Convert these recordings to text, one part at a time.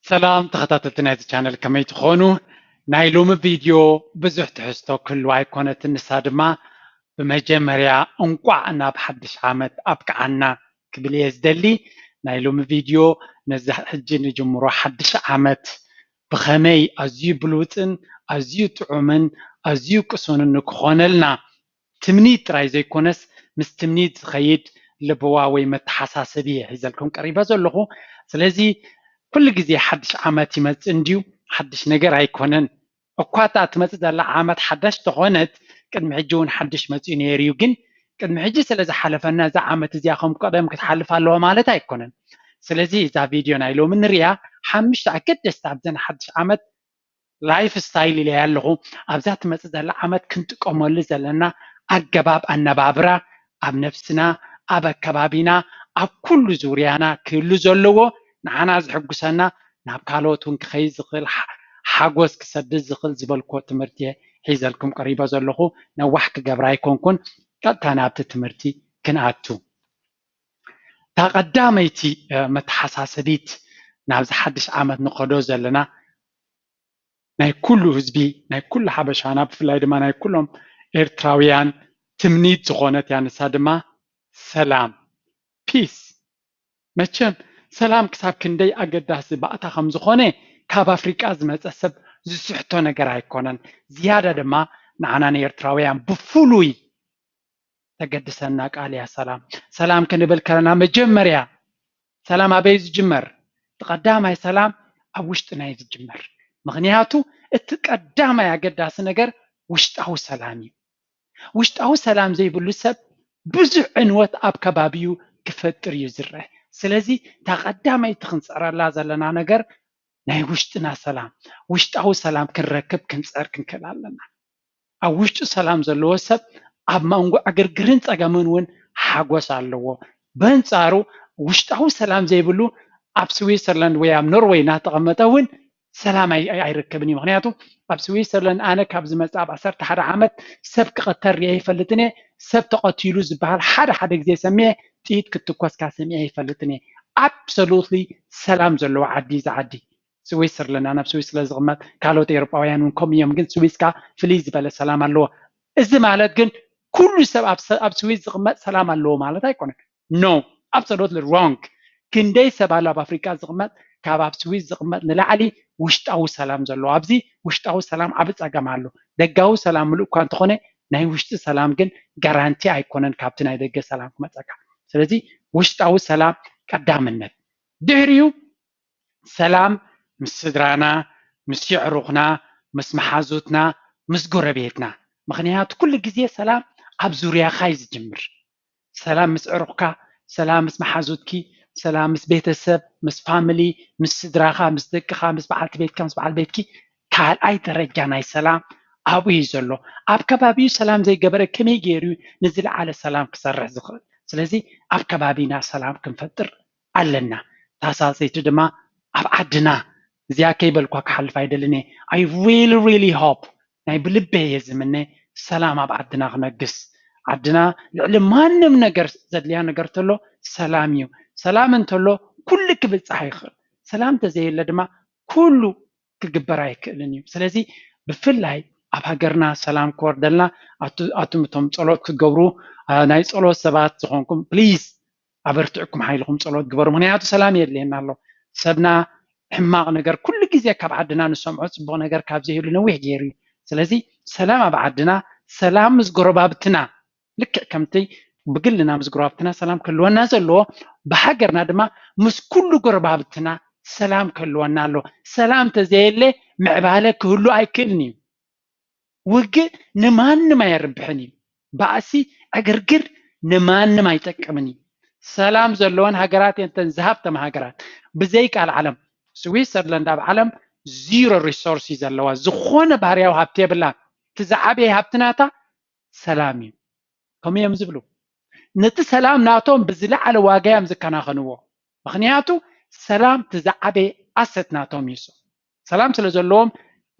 ሰላም ተኸታተልቲ ናይዚ ቻነል፣ ከመይ ትኾኑ? ናይ ሎሚ ቪድዮ ብዙሕ ትሕዝቶ ክህልዋ ኣይኮነትን። ንሳ ድማ ብመጀመርያ እንቋዕ ናብ ሓድሽ ዓመት ኣብቅዓና ክብል እየ ዝደሊ። ናይ ሎሚ ቪድዮ ነዚ ሕጂ ንጅምሮ ሓድሽ ዓመት ብኸመይ ኣዝዩ ብሉጽን ኣዝዩ ጥዑምን ኣዝዩ ቅሱንን ንክኾነልና ትምኒት ጥራይ ዘይኮነስ ምስ ትምኒት ዝኸይድ ልበዋ ወይ መተሓሳሰቢ እየ ሒዘልኩም ቀሪበ ዘለኹ። ስለዚ ኩሉ ግዜ ሓድሽ ዓመት ይመጽእ እንድዩ፣ ሓድሽ ነገር ኣይኮነን። እኳ እታ ትመጽእ ዘላ ዓመት ሓዳሽ ተኾነት፣ ቅድሚ ሕጂ እውን ሓድሽ መጽኡ ነይሩ እዩ። ግን ቅድሚ ሕጂ ስለ ዝሓለፈና እዛ ዓመት እዚኣ ከም ቀደም ክትሓልፍ ኣለዋ ማለት ኣይኮነን። ስለዚ እዛ ቪድዮ ናይ ሎሚ ንሪኣ ሓሙሽተ ኣገደስቲ ኣብዘን ሓድሽ ዓመት ላይፍ ስታይል ኢለያ ኣለኹ። ኣብዛ ትመጽእ ዘላ ዓመት ክንጥቀመሉ ዘለና ኣገባብ ኣነባብራ ኣብ ነፍስና፣ ኣብ ኣከባቢና፣ ኣብ ኩሉ ዙርያና ክህሉ ዘለዎ ንዓና ዝሕጉሰና ናብ ካልኦት እውን ክኸይድ ዝኽእል ሓ- ሓጎስ ክሰድድ ዝኽእል ዝበልክዎ ትምህርቲ እየ ሒዘልኩም ቀሪበ ዘለኹ። ነዋሕ ክገብራ ኣይኮንኩን፣ ቀጥታ ናብቲ ትምህርቲ ክንኣቱ። እታ ቀዳመይቲ እ፣ መተሓሳሰቢት ናብዚ ሓድሽ ዓመት ንኸዶ ዘለና ናይ ኩሉ ህዝቢ ናይ ኩሉ ሓበሻና ብፍላይ ድማ ናይ ኩሎም ኤርትራውያን ትምኒት ዝኾነት እያ። ንሳ ድማ ሰላም ፒስ። መቸም ሰላም ክሳብ ክንደይ ኣገዳሲ ባእታ ከም ዝኾነ ካብ ኣፍሪቃ ዝመጸ ሰብ ዝስሕቶ ነገር ኣይኮነን። ዝያዳ ድማ ንዓና ንኤርትራውያን ብፍሉይ ተገድሰና ቃል እያ ሰላም። ሰላም ክንብል ከለና መጀመርያ ሰላም ኣበይ ዝጅመር? እቲ ቀዳማይ ሰላም ኣብ ውሽጥና እዩ ዝጅመር። ምኽንያቱ እቲ ቀዳማይ ኣገዳሲ ነገር ውሽጣዊ ሰላም እዩ። ውሽጣዊ ሰላም ዘይብሉ ሰብ ብዙሕ ዕንወት ኣብ ከባቢኡ ክፈጥር እዩ ዝረአ። ስለዚ እታ ቀዳመይቲ ክንፅዕረላ ዘለና ነገር ናይ ውሽጥና ሰላም፣ ውሽጣዊ ሰላም ክንረክብ ክንፅዕር ክንክእል ኣለና። ኣብ ውሽጡ ሰላም ዘለዎ ሰብ ኣብ መንጎ ዕግርግርን ፀገምን እውን ሓጎስ ኣለዎ። በንፃሩ ውሽጣዊ ሰላም ዘይብሉ ኣብ ስዊትዘርላንድ ወይ ኣብ ኖርወይ እናተቐመጠ እውን ሰላም ኣይ- ኣይ- ኣይረክብን እዩ። ምክንያቱ ኣብ ስዊትዘርላንድ ኣነ ካብ ዝመፅእ ኣብ ዓሰርተ ሓደ ዓመት ሰብ ክቐተል ሪአ ይፈልጥን እየ። ሰብ ተቐቲሉ ዝበሃል ሓደ ሓደ ግዜ ሰሚዐ፣ ጥይት ክትኮስካ ሰሚዐ ይፈልጥን እየ። ኣብሶሉትሊ ሰላም ዘለዎ ዓዲ እዩ እዚ ዓዲ። ስዊስ ኣለና፣ ናብ ስዊስ ስለ ዝቕመጥ ካልኦት ኤውሮጳውያን እውን ከምኡ እዮም፣ ግን ስዊስ ከኣ ፍልይ ዝበለ ሰላም ኣለዎ። እዚ ማለት ግን ኩሉ ሰብ ኣብ ሰ- ኣብ ስዊስ ዝቕመጥ ሰላም ኣለዎ ማለት ኣይኮነን። No, absolutely wrong። ክንደይ ሰብ ኣሎ ኣብ ኣፍሪቃ ዝቕመጥ ካብ ኣብ ስዊስ ዝቕመጥ ንላዕሊ ውሽጣዊ ሰላም ዘለዎ። ኣብዚ ውሽጣዊ ሰላም ዓቢ ጸገም ኣሎ። ደጋዊ ሰላም ምሉእ እኳ እንተኾነ ናይ ውሽጢ ሰላም ግን ጋራንቲ ኣይኮነን ካብቲ ናይ ደገ ሰላም ክመጸካ። ስለዚ ውሽጣዊ ሰላም ቀዳምነት፣ ድሕሪኡ ሰላም ምስ ስድራና፣ ምስ የዕሩኽና፣ ምስ መሓዙትና፣ ምስ ጎረቤትና። ምኽንያቱ ኩሉ ግዜ ሰላም ኣብ ዙርያኻ እዩ ዝጅምር። ሰላም ምስ ዕሩኽካ፣ ሰላም ምስ መሓዙትኪ፣ ሰላም ምስ ቤተሰብ፣ ምስ ፋሚሊ፣ ምስ ስድራኻ፣ ምስ ደቅኻ፣ ምስ በዓልቲ ቤትካ፣ ምስ በዓል ቤትኪ፣ ካልኣይ ደረጃ ናይ ሰላም ኣብኡ እዩ ዘሎ። ኣብ ከባቢኡ ሰላም ዘይገበረ ከመይ ገይሩ እዩ ንዝለዓለ ሰላም ክሰርሕ ዝኽእል? ስለዚ ኣብ ከባቢና ሰላም ክንፈጥር ኣለና። እታ ሳልሰይቲ ድማ ኣብ ዓድና፣ እዚኣ ከይበልኳ ክሓልፍ ኣይደልን እየ። I really, really hope፣ ናይ ብልበይ እየ ዝምነ፣ ሰላም ኣብ ዓድና ክነግስ። ዓድና ልዕሊ ማንም ነገር ዘድልያ ነገር ተሎ ሰላም እዩ። ሰላም እንተሎ ኩሉ ክብጻሕ ይኽእል። ሰላም እንተዘየለ ድማ ኩሉ ክግበር ኣይክእልን እዩ። ስለዚ ብፍላይ ኣብ ሃገርና ሰላም ክወርደልና ኣቱ- ኣቱም እቶም ጸሎት ክትገብሩ ኣ፣ ናይ ጸሎት ሰባት ዝኾንኩም ፕሊዝ ኣበርትዕኩም ሓይልኩም ጸሎት ግበሩ። ምክንያቱ ሰላም የድልየና ኣሎ። ሰብና ሕማቕ ነገር ኩሉ ግዜ ካብ ዓድና ንሰምዖ ጽቡቕ ነገር ካብ ዘይህሉ ነዊሕ ገይሩ እዩ። ስለዚ ሰላም ኣብ ዓድና፣ ሰላም ምስ ጎረባብትና ልክዕ ከምቲ ብግልና ምስ ጎረባብትና ሰላም ክህልወና ዘለዎ ብሃገርና ድማ ምስ ኩሉ ጎረባብትና ሰላም ክህልወና ኣሎ። ሰላም ተዘየለ ምዕባለ ክህሉ ኣይክእልን እዩ። ውግእ ንማንም ኣየርብሕን እዩ። ባእሲ ዕግርግር ንማንም ኣይጠቅምን እዩ። ሰላም ዘለወን ሃገራት እየን እተን ዝሃብተማ ሃገራት። ብዘይ ቃል ዓለም ስዊትዘርላንድ ኣብ ዓለም ዚሮ ሪሶርስ እዩ ዘለዋ። ዝኾነ ባህርያዊ ሃብቲ የብላን። እቲ ዝዓበየ ሃብቲ ናታ ሰላም እዩ። ከምኡ እዮም ዝብሉ። ነቲ ሰላም ናቶም ብዝለዓለ ዋጋ እዮም ዝከናኸንዎ። ምክንያቱ ሰላም እቲ ዝዓበየ ኣሰት ናቶም እዩ። ሰላም ስለ ዘለዎም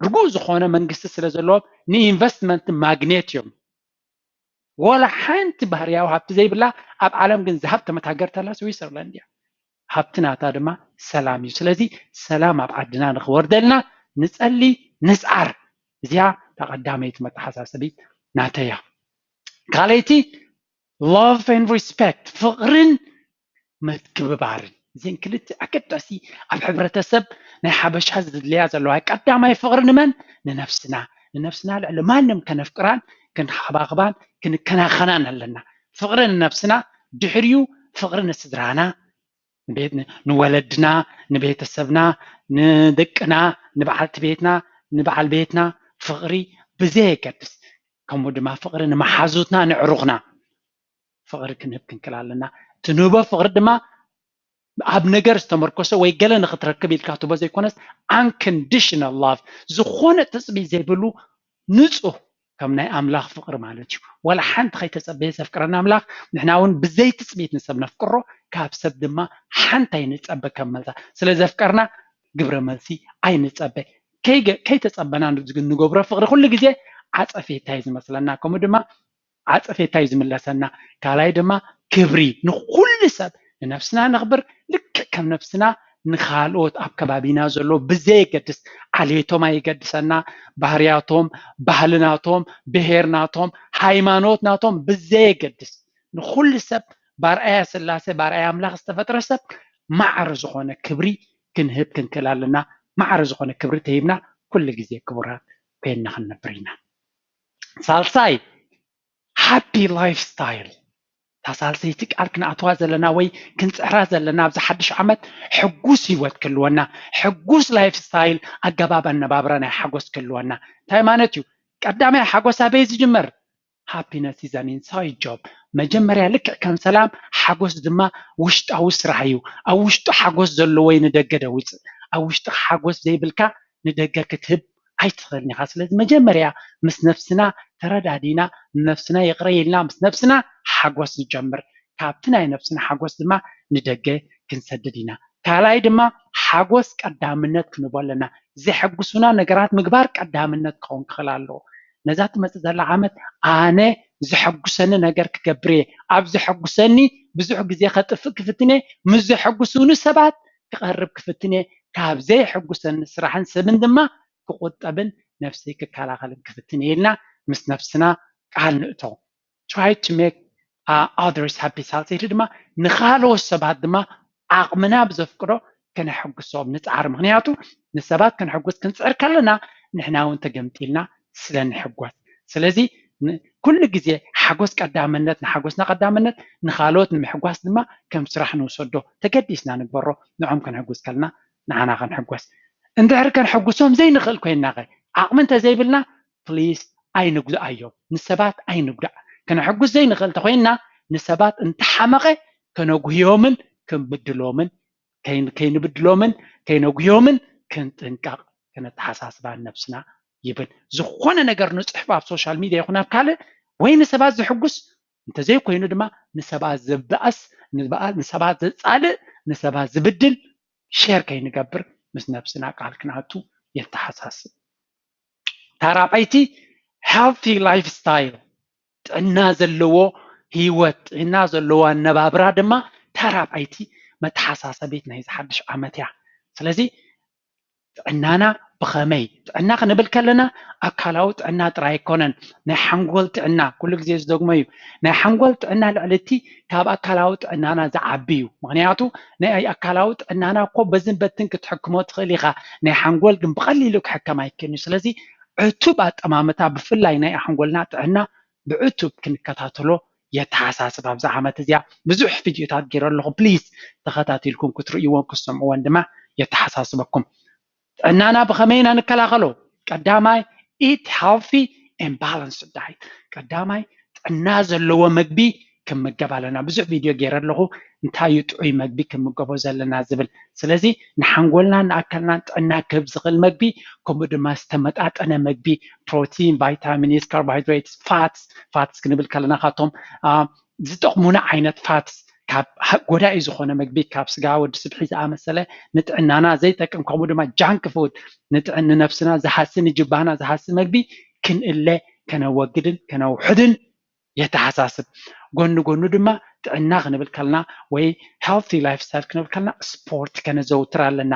ርጉእ ዝኾነ መንግስቲ ስለ ዘለዎም ንኢንቨስትመንት ማግኔት እዮም። ወላ ሓንቲ ባህርያዊ ሃብቲ ዘይብላ ኣብ ዓለም ግን ዝሃብተመት ሃገር ተላ ስዊትዘርላንድ እያ። ሃብቲ ናታ ድማ ሰላም እዩ። ስለዚ ሰላም ኣብ ዓድና ንክወርደልና ንጸሊ፣ ንጽዓር። እዚኣ እታ ቀዳመይቲ መተሓሳሰቢት ናተይ እያ። ካልኣይቲ love and respect፣ ፍቕርን ምክብባርን። እዘን ክልተ ኣገዳሲ ኣብ ሕብረተሰብ ናይ ሓበሻ ዝድለያ ዘለዋ፣ ቀዳማይ ፍቕሪ ንመን? ንነፍስና። ንነፍስና ልዕሊ ማንም ከነፍቅራን ክንሓባኽባን ክንከናኸናን ኣለና። ፍቕሪ ንነፍስና፣ ድሕሪኡ ፍቕሪ ንስድራና፣ ንቤት ንወለድና፣ ንቤተሰብና፣ ንደቅና፣ ንበዓልቲ ቤትና፣ ንበዓል ቤትና ፍቕሪ ብዘየገድስ፣ ከምኡ ድማ ፍቕሪ ንመሓዙትና፣ ንዕሩኽና ፍቕሪ ክንህብ ክንክል ኣለና። እቲ ንህቦ ፍቕሪ ድማ ኣብ ነገር ዝተመርኮሰ ወይ ገለ ንክትረክብ ኢልካ ትቦ ዘይኮነስ፣ unconditional love፣ ዝኾነ ትፅቢት ዘይብሉ ንፁህ ከም ናይ ኣምላኽ ፍቕሪ ማለት እዩ። ዋላ ሓንቲ ከይተጸበየ ዘፍቅረና ኣምላኽ፣ ንሕና እውን ብዘይ ትጽቢት ንሰብ ነፍቅሮ፣ ካብ ሰብ ድማ ሓንቲ ኣይንጸበ ከም መልሳ። ስለ ዘፍቀርና ግብረ መልሲ ኣይንጸበ። ከይገ-፣ ከይተጸበና ንግ-፣ ንገብሮ ፍቕሪ ኩሉ ግዜ ዓጸፌታ እዩ ዝመስለና። ከምኡ ድማ ዓጸፌታ እዩ ዝምለሰና። ካልኣይ ድማ ክብሪ ንኹሉ ሰብ፣ ንነፍስና ነኽብር፣ ልክዕ ከም ነፍስና ንኻልኦት ኣብ ከባቢና ዘሎ ብዘየገድስ፣ ዓሌቶም ኣይገድሰና፣ ባህርያቶም፣ ባህልናቶም፣ ብሄርናቶም፣ ሃይማኖትናቶም ብዘየገድስ ንኹሉ ሰብ ብኣርኣያ ስላሴ፣ ብኣርኣያ ኣምላኽ ዝተፈጥረ ሰብ ማዕረ ዝኾነ ክብሪ ክንህብ ክንክእል ኣለና። ማዕረ ዝኾነ ክብሪ ተሂብና ኩሉ ግዜ ክቡራት ኮይንና ክንነብር ኢና። ሳልሳይ ሃፒ ላይፍ ስታይል፣ እታ ሳልሰይቲ ቃል ክንኣትዋ ዘለና ወይ ክንጽዕራ ዘለና ኣብዚ ሓድሽ ዓመት ሕጉስ ህይወት ክህልወና፣ ሕጉስ ላይፍ ስታይል፣ ኣገባብ ኣነባብራ ናይ ሓጎስ ክህልወና። እንታይ ማለት እዩ? ቀዳማይ ሓጎስ ኣበይ ዝጅመር? Happiness is an inside job። መጀመርያ ልክዕ ከም ሰላም፣ ሓጎስ ድማ ውሽጣዊ ስራሕ እዩ። ኣብ ውሽጡ ሓጎስ ዘለዎ እዩ ንደገ ደውፅእ። ኣብ ውሽጥኻ ሓጎስ ዘይብልካ ንደገ ክትህብ ኣይትኽእልን ኢኻ። ስለዚ መጀመርያ ምስ ነፍስና ተረዳዲና፣ ንነፍስና ይቕረ ኢልና ምስ ነፍስና ሓጎስ ንጀምር። ካብቲ ናይ ነፍስና ሓጎስ ድማ ንደገ ክንሰድድ ኢና። ካልኣይ ድማ ሓጎስ ቀዳምነት ክንቦ ኣለና። ዘሐጉሱና ነገራት ምግባር ቀዳምነት ክኸውን ክኽእል ኣለዎ። ነዛ ትመጽእ ዘላ ዓመት ኣነ ዘሐጉሰኒ ነገር ክገብር እየ። ኣብ ዘሐጉሰኒ ብዙሕ ግዜ ከጥፍእ ክፍትን እየ። ምስ ዘሐጉሱኒ ሰባት ክቐርብ ክፍትን እየ። ካብ ዘየሐጉሰኒ ስራሕን ሰብን ድማ ክቑጠብን ነፍሰይ ክከላኸልን ክፍትን እየ ኢልና ምስ ነፍስና ቃል ንእቶ። Try to make uh, others happy። ሳልሰይቲ ድማ ንኻልኦት ሰባት ድማ ዓቕምና ብዘፍቅዶ ከነሐጉሶም ንጽዓር። ምኽንያቱ ንሰባት ክንሕጉስ ክንጽዕር ከለና ንሕና እውን ተገምጢልና ስለ ንሕጎስ። ስለዚ ን-፣ ኩሉ ግዜ ሓጎስ ቀዳምነት፣ ንሓጎስና ቀዳምነት፣ ንኻልኦት ንምሕጓስ ድማ ከም ስራሕ ንውሰዶ። ተገዲስና ንግበሮ፣ ንዖም ከነሕጉስ ከለና ንዓና ክንሕጎስ። እንድሕር ከነሕጉሶም ዘይንኽእል ኮይንና ኸ? ዓቕሚ እንተዘይብልና ፕሊስ ኣይንጉድኣዮም። ንሰባት ኣይንጉዳእ። ከነሕጉስ ዘይንኽእል እንተኾይንና ንሰባት እንተሓመቐ ከነጉህዮምን ክንብድሎምን ከይን-፣ ከይንብድሎምን ከይነጉህዮምን ክንጥንቀቕ ከነተሓሳስባ ነብስና ይብል። ዝኾነ ነገር ንጽሕፍ ኣብ ሶሻል ሚድያ ይኹን ኣብ ካልእ ወይ ንሰባት ዘሕጉስ እንተዘይኮይኑ ድማ ንሰባት ዘባእስ፣ ንበኣ-፣ ንሰባት ዘጻልእ፣ ንሰባት ዝብድል ሼር ከይንገብር ምስ ነብስና ቃል ክንኣቱ የተሓሳስብ። ታራባይቲ ሄልቲ ላይፍ ስታይል፣ ጥዕና ዘለዎ ህይወት፣ ጥዕና ዘለዎ ኣነባብራ ድማ ታራባይቲ መተሓሳሰቢት ናይ ዝሓድሽ ዓመት እያ። ስለዚ ጥዕናና ብኸመይ? ጥዕና ክንብል ከለና ኣካላዊ ጥዕና ጥራይ ኣይኮነን፣ ናይ ሓንጎል ጥዕና ኩሉ ግዜ ዝደግሞ እዩ። ናይ ሓንጎል ጥዕና ልዕሊ እቲ ካብ ኣካላዊ ጥዕናና ዝዓቢ እዩ። ምኽንያቱ ናይ ኣካላዊ ጥዕናና እኮ በዝን በትን ክትሕክሞ ትኽእል ኢኻ፣ ናይ ሓንጎል ግን ብቐሊሉ ክሕከም ኣይክእልን እዩ። ስለዚ ዕቱብ ኣጠማምታ ብፍላይ ናይ ሓንጎልና ጥዕና ብዕቱብ ክንከታተሎ የተሓሳስብ። ኣብዛ ዓመት እዚኣ ብዙሕ ቪድዮታት ገይረ ኣለኹ። ፕሊዝ ተኸታቲልኩም ክትርእይዎን ክትሰምዕዎን ድማ የተሓሳስበኩም። ጥዕናና ብኸመይ ኢና ንከላኸሎ? ቀዳማይ eat healthy and balanced diet። ቀዳማይ ጥዕና ዘለዎ መግቢ ክምገብ ኣለና። ብዙሕ ቪድዮ ገይረ ኣለኹ፣ እንታይ እዩ ጥዑይ መግቢ ክምገቦ ዘለና ዝብል። ስለዚ ንሓንጎልናን ንኣካልናን ጥዕና ክህብ ዝኽእል መግቢ፣ ከምኡ ድማ ዝተመጣጠነ መግቢ፣ ፕሮቲን፣ ቫይታሚንስ፣ ካርቦሃይድሬትስ፣ ፋትስ፣ ፋትስ ክንብል ከለና ካብቶም፣ አ፣ ዝጠቕሙና ዓይነት ፋትስ፣ ካብ ሃ-፣ ጎዳኢ ዝኾነ መግቢ፣ ካብ ስጋ ወዲ ስብሒ ዝኣመሰለ ንጥዕናና ዘይጠቅም፣ ከምኡ ድማ ጃንክ ፉድ፣ ንጥዕ-፣ ንነብስና ዝሃሲ፣ ንጅባና ዝሃሲ መግቢ ክንእለ፣ ከነወግድን ከነውሕድን የተሓሳስብ። ጎኒ ጎኑ ድማ ጥዕና ክንብል ከለና ወይ healthy lifestyle ክንብል ከለና ስፖርት ከነዘውትር ኣለና።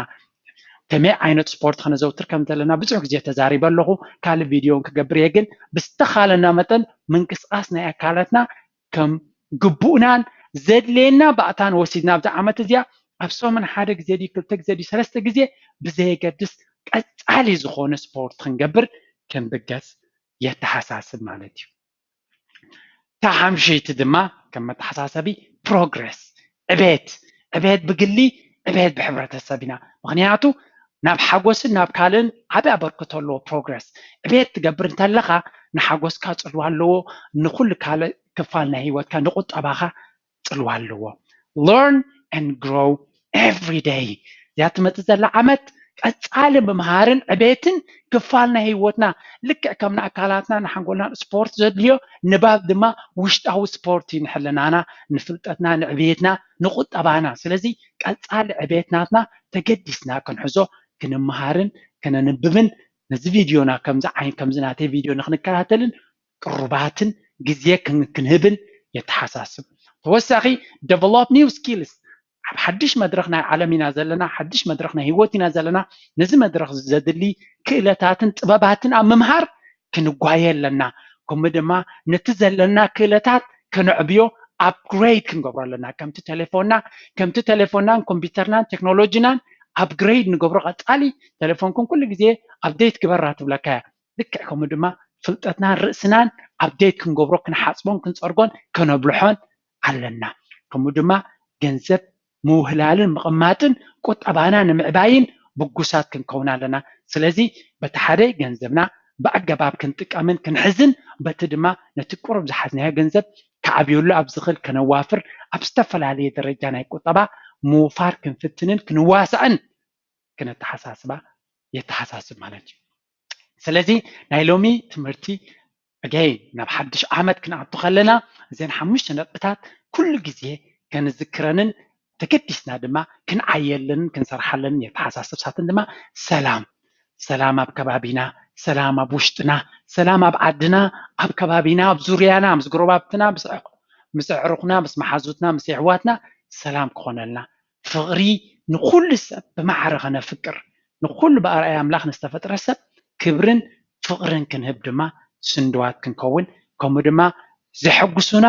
ከመይ ዓይነት ስፖርት ከነዘውትር ከም ዘለና ብዙሕ ግዜ ተዛሪበ ኣለኹ። ካልእ ቪድዮ እውን ክገብር እየ፣ ግን ብዝተኻለና መጠን ምንቅስቃስ ናይ ኣካላትና ከም ግቡእናን ዘድልየና ባእታን ወሲድና ኣብዛ ዓመት እዚኣ ኣብ ሰሙን ሓደ ግዜ ድዩ ክልተ ግዜ ድዩ ሰለስተ ግዜ ብዘየገድስ ቀጻሊ ዝኾነ ስፖርት ክንገብር ክንብገስ የተሓሳስብ ማለት እዩ። እታ ሓምሸይቲ ድማ ከም መተሓሳሰቢ ፕሮግረስ፣ ዕቤት፣ ዕቤት ብግሊ፣ ዕቤት ብሕብረተሰብ ኢና። ምክንያቱ ናብ ሓጎስን ናብ ካልእን ዓቢ ኣበርክቶ ኣለዎ ፕሮግረስ። ዕቤት ትገብር እንተለኻ ንሓጎስካ ጽልዋ ኣለዎ፣ ንኩሉ ካልእ ክፋል ናይ ህይወትካ ንቁጠባኻ ጽልዋ ኣለዎ። Learn and grow every day። እዚኣ ትመጽእ ዘላ ዓመት ቀጻሊ ምምሃርን ዕቤትን ክፋል ናይ ህይወትና፣ ልክዕ ከም ንኣካላትና ንሓንጎልና ስፖርት ዘድልዮ ንባብ ድማ ውሽጣዊ ስፖርት እዩ። ንሕልናና ንፍልጠትና ንዕቤትና ንቁጠባና። ስለዚ ቀጻሊ ዕቤት ናትና ተገዲስና ክንሕዞ ክንምሃርን ክነንብብን ነዚ ቪድዮና ከምዚ ዓይን ከምዚ ናተይ ቪድዮ ንክንከታተልን ቅሩባትን ግዜ ክንህብን የተሓሳስብ። ተወሳኺ develop new skills፣ ኣብ ሓድሽ መድረኽ ናይ ዓለም ኢና ዘለና፣ ሓድሽ መድረኽ ናይ ህይወት ኢና ዘለና። ነዚ መድረኽ ዘድሊ ክእለታትን ጥበባትን ኣብ ምምሃር ክንጓየ ኣለና። ከምኡ ድማ ነቲ ዘለና ክእለታት ከነዕብዮ ኣፕግሬድ ክንገብሮ ኣለና። ከምቲ ቴሌፎንና ከምቲ ቴሌፎንናን ኮምፒውተርናን ቴክኖሎጂናን ኣፕግሬድ ንገብሮ። ቀጻሊ ቴሌፎንኩም ኩሉ ግዜ ኣፕዴት ግበራ ትብለካ እያ። ልክዕ ከምኡ ድማ ፍልጠትናን ርእስናን ኣፕዴት ክንገብሮ ክንሓጽቦን ክንጸርጎን ከነብልሖን ኣለና። ከምኡ ድማ ገንዘብ ምውህላልን ምቕማጥን ቁጠባና ንምዕባይን ብጉሳት ክንከውን ኣለና። ስለዚ በቲ ሓደ ገንዘብና ብኣገባብ ክንጥቀምን ክንሕዝን በቲ ድማ ነቲ ቁሩብ ዝሓዝናዮ ገንዘብ ክዓብየሉ ኣብ ዝኽእል ከነዋፍር ኣብ ዝተፈላለየ ደረጃ ናይ ቁጠባ ምውፋር ክንፍትንን ክንዋሳእን ክነተሓሳስባ የተሓሳስብ ማለት እዩ። ስለዚ ናይ ሎሚ ትምህርቲ ኣገይ ናብ ሓድሽ ዓመት ክንኣቱ ከለና እዘን ሓሙሽተ ነጥብታት ኩሉ ግዜ ከንዝክረንን ተገዲስና ድማ ክንዓየለንን ክንሰርሓለንን የተሓሳስብ ሳትን ድማ ሰላም ሰላም ኣብ ከባቢና፣ ሰላም ኣብ ውሽጥና፣ ሰላም ኣብ ዓድና፣ ኣብ ከባቢና፣ ኣብ ዙርያና፣ ምስ ጎረባብትና፣ ምስ ኣዕሩኽና፣ ምስ መሓዙትና፣ ምስ የሕዋትና ሰላም ክኾነልና፣ ፍቕሪ ንኹሉ ሰብ ብማዕረ ከነፍቅር፣ ንኹሉ ብኣርኣያ ኣምላኽ ንዝተፈጥረ ሰብ ክብርን ፍቕርን ክንህብ ድማ ስንድዋት ክንከውን፣ ከምኡ ድማ ዘሐጉሱና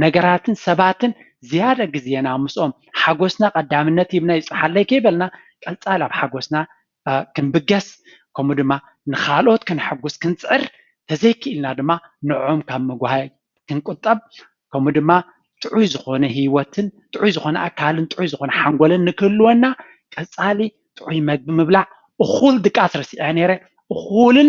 ነገራትን ሰባትን ዝያዳ ግዜና ምስኦም ሓጎስና ቀዳምነት ሂብና ይጽሓለይ ከይበልና ቀጻል ኣብ ሓጎስና ክንብገስ፣ ከምኡ ድማ ንኻልኦት ክንሕጉስ ክንጽዕር፣ ተዘይክኢልና ድማ ንዕኦም ካብ ምጉሃይ ክንቁጠብ፣ ከምኡ ድማ ጥዑይ ዝኾነ ህይወትን ጥዑይ ዝኾነ ኣካልን ጥዑይ ዝኾነ ሓንጎልን ንክህልወና ቀጻሊ ጥዑይ መግቢ ምብላዕ፣ እኹል ድቃስ ረሲዐ ነይረ፣ እኹልን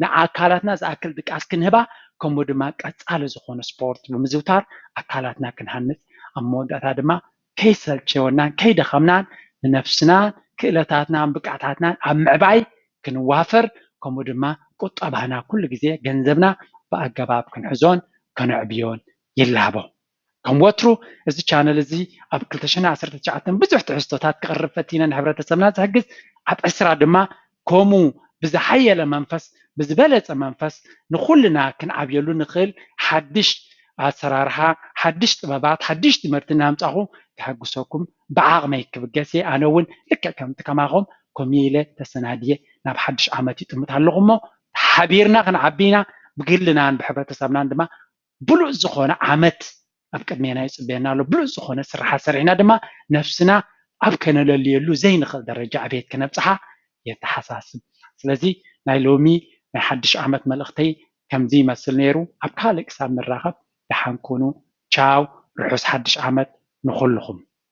ንኣካላትና ዝኣክል ድቃስ ክንህባ፣ ከምኡ ድማ ቀጻሊ ዝኾነ ስፖርት ብምዝውታር ኣካላትና ክንሃንጽ፣ ኣብ መወዳእታ ድማ ከይሰልቸወናን ከይደኸምናን ንነፍስናን ክእለታትናን ብቅዓታትናን ኣብ ምዕባይ ክንዋፈር፣ ከምኡ ድማ ቁጠባና ኩሉ ግዜ ገንዘብና ብኣገባብ ክንሕዞን ከነዕብዮን ይላቦ። ከም ወትሩ እዚ ቻነል እዚ ኣብ ክልተ ሽሕን ዓሰርተ ትሽዓተን ብዙሕ ትሕዝቶታት ክቕርብ ፈቲነ ንሕብረተሰብና ዝሕግዝ ኣብ ዕስራ ድማ ከምኡ ብዝሓየለ መንፈስ ብዝበለጸ መንፈስ ንኹልና ክንዓብየሉ ንኽእል ሓድሽ ኣሰራርሓ ሓድሽ ጥበባት ሓድሽ ትምህርቲ እናምጻኹ ክሕግሰኩም ብዓቕመይ ክብገስ እየ። ኣነ እውን ልክዕ ከምቲ ከማኹም ከምኡ ኢለ ተሰናድየ ናብ ሓድሽ ዓመት ይጥምት ኣለኹ እሞ ሓቢርና ክንዓቢ ኢና። ብግልናን ብሕብረተሰብናን ድማ ብሉጽ ዝኾነ ዓመት ኣብ ቅድሜና ይጽበየና ኣሎ። ብሉጽ ዝኾነ ስራሓት ሰሪሕና ድማ ነፍስና ኣብ ከነለልየሉ ዘይንኽእል ደረጃ ዕቤት ክነብጽሓ የተሓሳስብ። ስለዚ ናይ ሎሚ ናይ ሓድሽ ዓመት መልእኽተይ ከምዚ ይመስል ነይሩ። ኣብ ካልእ ክሳብ ንራኸብ ደሓን ኩኑ። ቻው፣ ርሑስ ሓድሽ ዓመት ንኹልኹም።